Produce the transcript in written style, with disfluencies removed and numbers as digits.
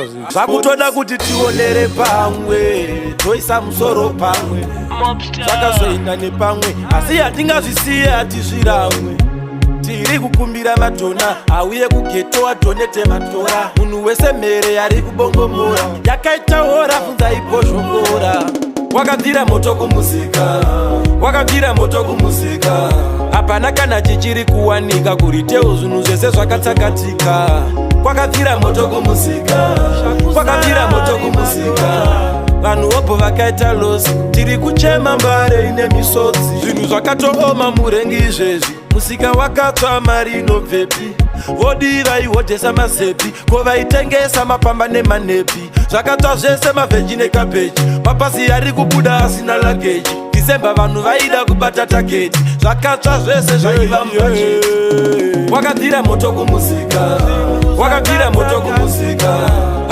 Zvakutoda kuti tionere pamwe, toisa musoro pamwe. Zvakazoenda nepamwe, asi hatingazvisiye, hatizviramwe. Tiri kukumbira madonor auye kughetto, adonate matora. Munhu wese mhere ari kubongomora, yakaita hora, bvunza ibhozhongora. Wakabvira moto kumusika, wakabvira moto kumusika. Hapana kana chichiri kuwanika kuretail, zvinhu zvese zvakatsakatika. Kwakabvira moto kumusika, kwakabvira moto kumusika. Vanhu vobvo vakaita loss, tiri kuchema mbare ine misodzi. Zvinhu zvakatooma murengi izvezvi, musika wakatsva, mari inobvepi? Vodi vaihodhesa mazepi, ko vaitengesa mapamba nemanepi? Zvakatsva zvese, maveggie nekabeji, mapasi ari kubuda asina luggage. December vanhu vaida kubata target, zvakatsva zvese zvaiva mubudget. Wakabvira moto kumusika, wakabvira moto kumusika.